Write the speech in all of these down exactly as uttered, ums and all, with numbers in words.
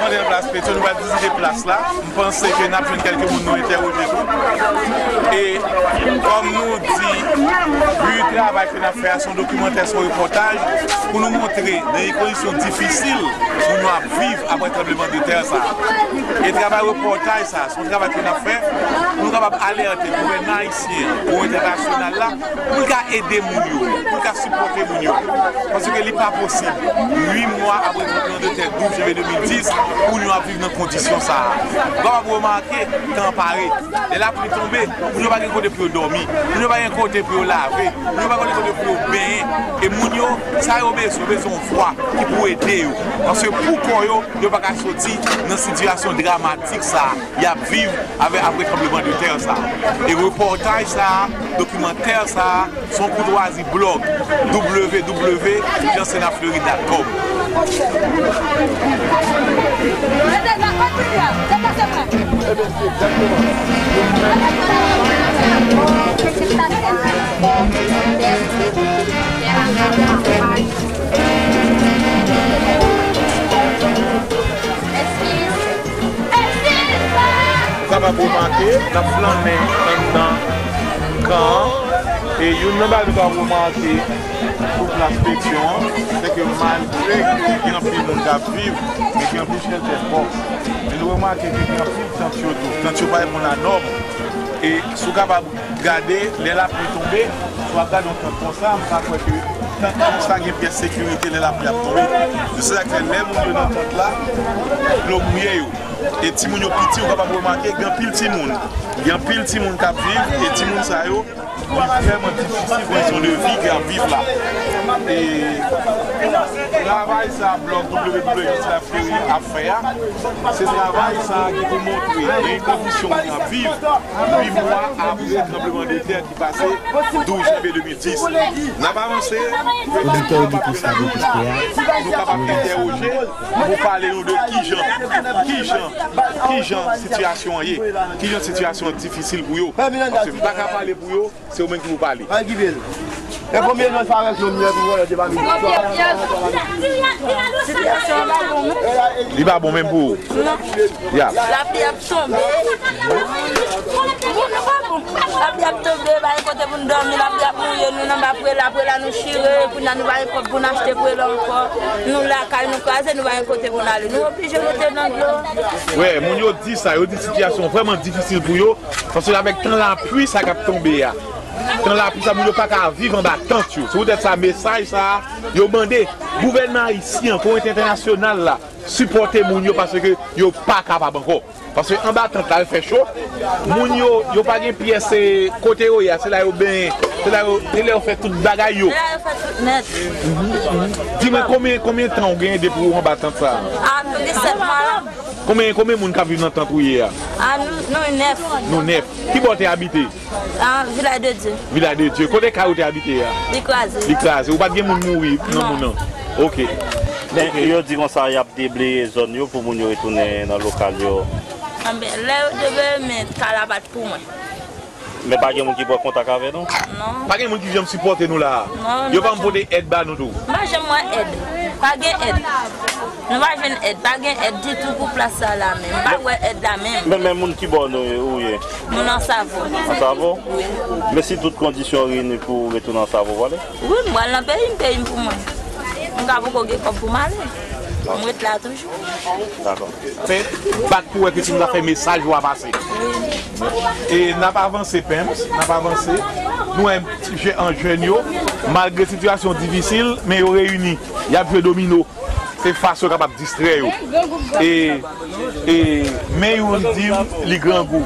Nan plas Petyon, nou pral vizite plas la. M panse ke n ap jwenn kèlke moun nou entèwoje tou. E kòm nou di, bi travay ke n ap fè a, se yon dokimantè, se yon repòtaj pou nou montre nan ki kondisyon difisil moun yo ap viv apre tranblemanntè sa a. E travay repòtaj sa a, se yon travay ke n ap fè pou nou kapab alète gouvènman ayisyen an, Kote Entènasyonal la, pou l ka ede moun yo, pou l ka sipòte moun yo. Paske li pa posib, uit mwa apre tranblemanntè douz janvye de mil dis, pou nou ap viv nan kondisyon sa a. Ou kapab remake, tan pare. Lè lapli tonbe, moun yo pa gen kote pou yo dòmi, moun yo pa gen kote pou yo lave, moun yo pa gen kote pou yo benyen. E moun yo, sa yo bezwen, yo bezwen yon vwa ki pou ede yo. Paske pou kò yo, yo pa ka soti nan sitiyasyon dramatik sa a y ap viv avè, apre tranblemanntè sa a. E repòtaj sa a, dokimantè sa a, se yon koutwazi blòg, w w w jan senafleury dot com. Ou kapab remake, n ap flannen anndan kan an, e youn nan bagay nou kapab remake sou plas Petyon an, se ke malgre ke gen anpil moun k ap viv, men gen anpil chèltè bòks. Men nou remake ke gen anpil tant yo tou. Tant yo pa reponn a nòm. E si w kapab gade, lè lapli tonbe, si w ap gade yon tant konsa, m pa kwè ke tant konsa gen pyès sekirite lè lapli ap tonbe. Se sa k fè lè moun yo nan tant la, dlo mouye yo. E timoun yo piti, ou kapab remake, gen anpil timoun. Gen anpil timoun k ap viv, e timoun sa yo, li vrèman difisil kondisyon de vi ke y ap viv la. E travay sa, blòg w w w jan senafleury ap fè a, se travay sa ki pou montre nan ki kondisyon moun ap viv uit mwa apre tranblemanntè ki pase douz janvye de mil dis. N ap avanse. Oditè, oditris, nou kapab entèwoje pou pale nou de kijan, kijan, kijan sitiyasyon an ye, kijan sitiyasyon an difisil pou yo. Paske m pa ka pale pou yo, se yo menm ki pou pale. E konbyen non sa avèk non m ye pou vòlè de pa mil? Li pa bon menm pou ou? Non. Ya. Lapli ap tonbe. Lapli ap tonbe, pa gen kote pou n dòmi, lapli ap mouye nou nan ba prela, prela nou chire, kounye a nou pa gen kòb pou n achte prela ankò. Nou lakay nou kraze, nou pa gen kote pou n ale. Nou oblije rete nan dlo. Wi, moun yo di sa, yo di sitiyasyon vrèman difisil pou yo, paske avèk tan lapli sa k ap tonbe a, tan lapli sa, moun yo pa ka viv anba tant yo. Se poutèt sa, mesaj sa a, yo mande gouvènman ayisyen an, kominote entènasyonal la, sipòte moun yo paske yo pa kapab ankò. Paske anba tant la, l fè cho. Moun yo, yo pa gen pyès, e, kote yo ye a, se la yo benyen, se la yo, se la yo fè tout bagay yo. Se la yo fè tout nèt. Di mwen, konbyen, konbyen tan ou genyen depi ou anba tant sa a? A, nou gen sèt mwa la. Konbyen, konbyen moun k ap viv nan tant ou ye a? A, nou, nou nèf. Nou nèf. Ki bò w te abite? A, Vilaj de Dye. Vilaj de Dye. Kote kay ou te abite a? Li kraze. Li kraze. Ou pa t gen moun mouri nan moun nan? Ok. Men yo di konsa y ap debleye zòn yo pou moun yo retounen nan lokal yo. Anben, lè yo debleye, men kay la pa t pou mwen. Men pa gen moun ki pran kontak avè nou? Non. Pa gen moun ki janm sipòte nou la a? Non, nou pa janm. Yo pa pote èd ba nou tou? Nou pa janm wè èd. Pa gen èd. Nou pa jwenn èd. Pa gen èd ditou pou plas sa la menm. M pa wè èd la menm. Men, men moun ki bò nou, ou ye? Moun Ansavo. Ansavo? Wi. Men si tout kondisyon reyini pou ou retounen Ansavo, w ale? Wi, m pral nan peyi m, peyi m pou mwen. M ka poko gen kòb pou m ale. M ret la toujou. Dakò. Fè bat pou wè ke si nou ta fè mesaj ou a pase. E n ap avanse, Pèms, n ap avanse. Nou wè ti jè-, an jèn yo, malgre sitiyasyon difisil, men yo reyini. Y ap jwe domino. Se fason yo kapab distrè yo. E, e, men youn di m li grangou.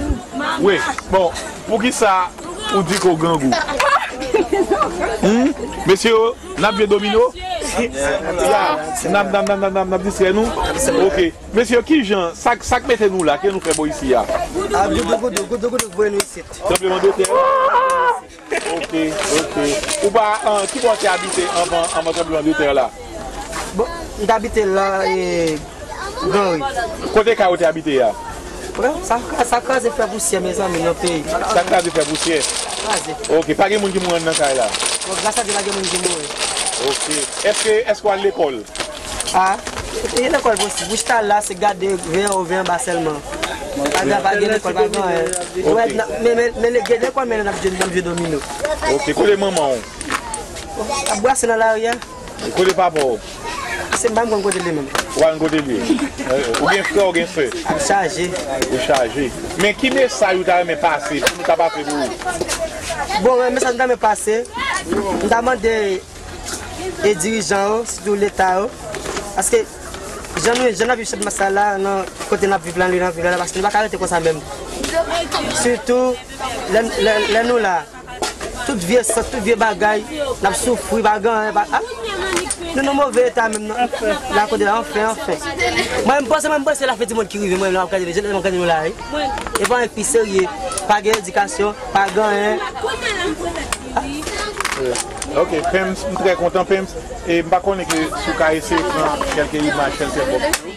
Wi, bon, poukisa ou di ke w grangou? Hmm? Mesye yo, n ap jwe domino? Ya, n ap, n ap, n ap, n ap, n ap distrè nou? Ok. Mesye yo, kijan, sa, sa k mete nou la, ke nou fè bò isi a? A, goudougoudou, goudougoudou k voye nou isit. Tranblemanntè. Ok, ok. Ou pa, an, ki bò w te abite anvan, anvan tranblemanntè la? Bon, m t abite la, e, Granri. Kote kay ou te abite a? Bon, sa, sa kraze fè pousyè, mezanmi, nan peyi. Sa kraze fè pousyè? Kraze. Ok, pa gen moun ki mouri anndan kay la? Bon, gras a Dye, pa gen moun ki mouri. Ok. Èske, èske w al lekòl? A, Gen lekòl posib. Ou chita la, se gade, veye wo, veye anba sèlman. Pa gen, pa gen lekòl, pa gen anyen. Ou wè, nan, men, men, men gen lekòl, men n ap jwe, n ap jwe domino. Ok, kote manman w? Ap brase nan lari a. E kote papa w? Se m pa menm konn kote l ye menm. Ou pa konn kote l ye? Ou gen frè, ou gen sè? Ap chaje. Ou chaje. Men ki mesaj ou ta renmen pase pou nou ta pase pou ou? Bon, men mesaj m ta renmen pase, m ta mande e dirijan yo, sitou Leta yo. Paske jan nou, jan n ap viv Chadmas la, nan kote n ap viv la, nan vil la, paske nou pa ka rete konsa menm. Sitou lè, lè, lè nou la, tout vye sant, tout vye bagay, n ap soufri, pa gen anyen, pa, a, nou nan move eta menm, non. La kote la, anfen, anfen. Mwen, m panse, mwen, m panse lafen di mond ki rive, mwen, lè m ap gade, lè m ap gade nou la, wi. E pa anyen ki pi serye, pa gen edikasyon, pa gen anyen. Ok, Pemps, m trè kontan, Pemps. E m pa konnen ke si w ka eseye pran kèlke imaj shelter box yo.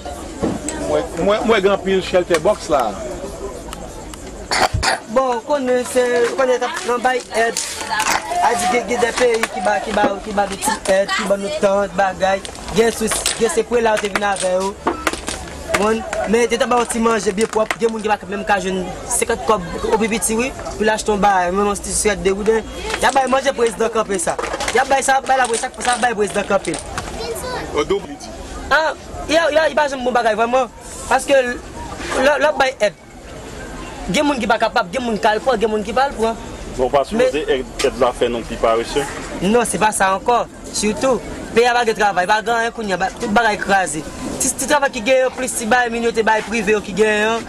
Mwen, mwen, mwen gen anpil shelter box la. Bon, ou konnen se, ou konnen t ap nan bay èd. A di gen, gen de peyi ki ba, ki ba, ki ba nou ti èd, ki ban nou tant bagay. Gen sou, gen se prela yo te vin avè yo. Bon, men te ta ba yon ti manje byen pwòp, gen moun ki pa menm ka jwenn senkant kòb o pi piti, wi, pou l achte yon bagay, menm yon ti sèt de gouden. Y ap bay manje prezidan kanpe sa. Y ap bay sa, y ap bay la, sa, sa ap bay prezidan kanpe. Ah, y a, y a, y pa janm bon bagay vrèman. Paske lè, lè w ap bay èd, gen moun ki pa kapab, gen moun k al pran, gen moun ki pa al pran. Bon, ou pa sipoze èd, èd la fè nou pi parese? Non, se pa sa ankò. Sitou, peyi a pa gen travay, pa gen anyen kounye a, ba, tout bagay kraze. Ti, ti travay ki genyen yo, plis ti bagay moun yo te bay prive yo ki genyen an,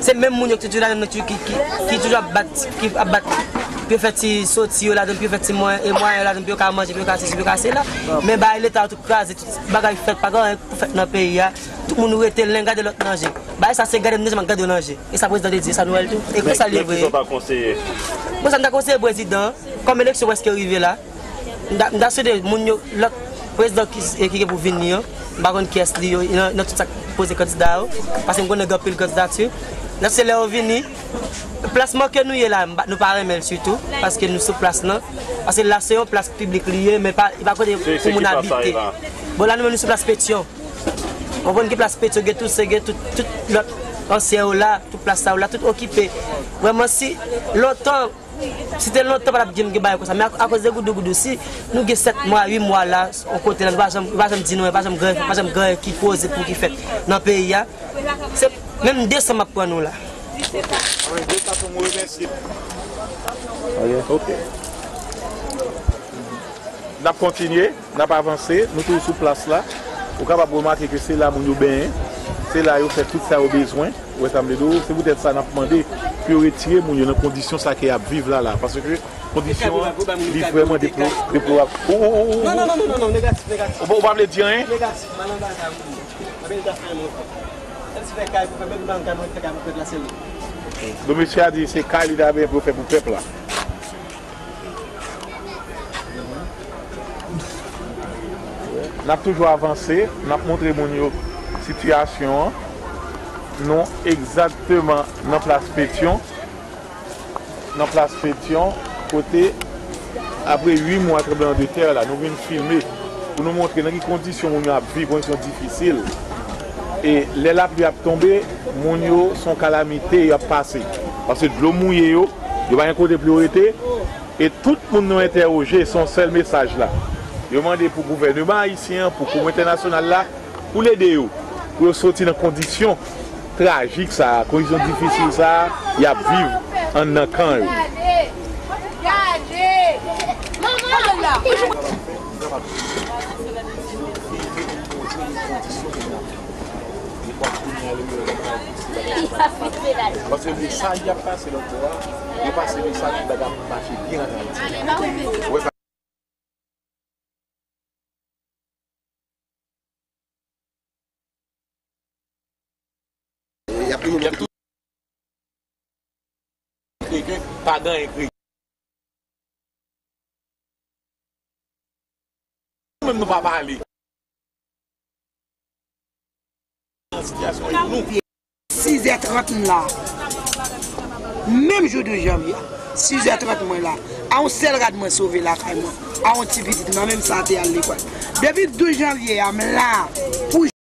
se menm moun yo ki toujou ladan nan, ki, ki, ki toujou ap bat, ki ap bat, pou yo fè ti soti yo ladan, pou yo fè ti mwayen, e mwayen yo ladan, pou yo ka manje, pou yo ka sesi, pou yo ka sela. Men bagay Leta yo tout kraze, tout bagay fèt, pa gen anyen pou fèt nan peyi a. Tout moun rete len gade lòt nan je. Bagay sa se gade m nan je, m ap gade w nan je. E sa prezidan te di, e sa nou wè l tou. E konsa l ye vre. Men kisa w ta konseye? Bon, sa m ta konseye prezidan an, kòm eleksyon prèske rive la, m ta, m ta swete moun yo, lòt prezidan ki, e ki gen pou vini an, m pa konn kiyès li yo, nan, nan tout sa k poze kandida yo, paske m konnen gen anpil kandidati. Nan se lè yo vini, plas manke nou ye la, m pa, nou pa renmen l sitou, paske nou sou plas lan, paske la se yon plas piblik li ye, men pa, li pa kote pou moun abite. Bon, la nou menm nou sou plas Petyon. Konprann ki plas Petyon gen tout, se gen tout, tout lòt ansyen yo la, tout plas sa yo la, tout okipe. Vrèman, si lontan, si te lontan pa t ap gen, gen bagay konsa. Men ak-, akoz de goudougoudou, si nou gen sèt mwa, uit mwa la, yon kote la, nou pa janm, nou pa janm di nou, pa janm gen, pa janm gen anyen ki poze pou ki fèt nan peyi a. Se menm desanm ap pran nou la. Anpil gras, nou remèsye. Ok. N ap kontinye, n ap avanse, nou toujou sou plas la. Ou kapab remake ke se la moun yo benyen, se la yo fè tout sa yo bezwen. Ou wè sa m vle di w? Se poutèt sa n ap mande pou yo retire moun yo nan kondisyon sa ke y ap viv la la. Paske kondisyon an, li vrèman deplo-, deplorab. Ou, ou, ou, ou, non, non, non, non, non, non, negatif, negatif. Ou pa, ou pa vle di anyen? Negatif, pa nan bagay sa, wi. Anpil ta fè yon fè. Sèl si fè kay pou fè, menm nan kay mwen fè kay pou fè la, se li. Don mesye a di se kay li ta benyen pou fè pou pèp la. N ap toujou avanse, n ap montre moun yo sitiyasyon an. Nou egzakteman nan plas Petyon. Nan plas Petyon, kote, apre uit mwa tranblemanntè la, nou vin filme pou nou montre nan ki kondisyon moun yo ap viv, kondisyon difisil. E lè lapli ap tonbe, moun yo, se yon kalamite y ap pase. Paske dlo mouye yo, yo pa gen kote pou yo rete. E tout moun nou entèwoje, se yon sèl mesaj la. Yo mande pou gouvèneman ayisyen an, pou kominote entènasyonal la, pou l ede yo, pou yo soti nan kondisyon trajik sa a, kondisyon difisil sa a, y ap viv anndan kan yo. Paske mesaj y ap pase lòt bò a, yo pase mesaj pou bagay ap mache byen an Ayiti. Y ap toujou montre ke pa gen anyen k regle. Nou menm nou pa pale. Nan sitiyasyon nou. Sizè trant m la. Menm jou douz janvye a, sizè trant mwen la. A yon sèl rad mwen sove lakay mwen. A yon ti pitit mwen, menm sa a te al lekòl. Depi douz janvye a, m la pou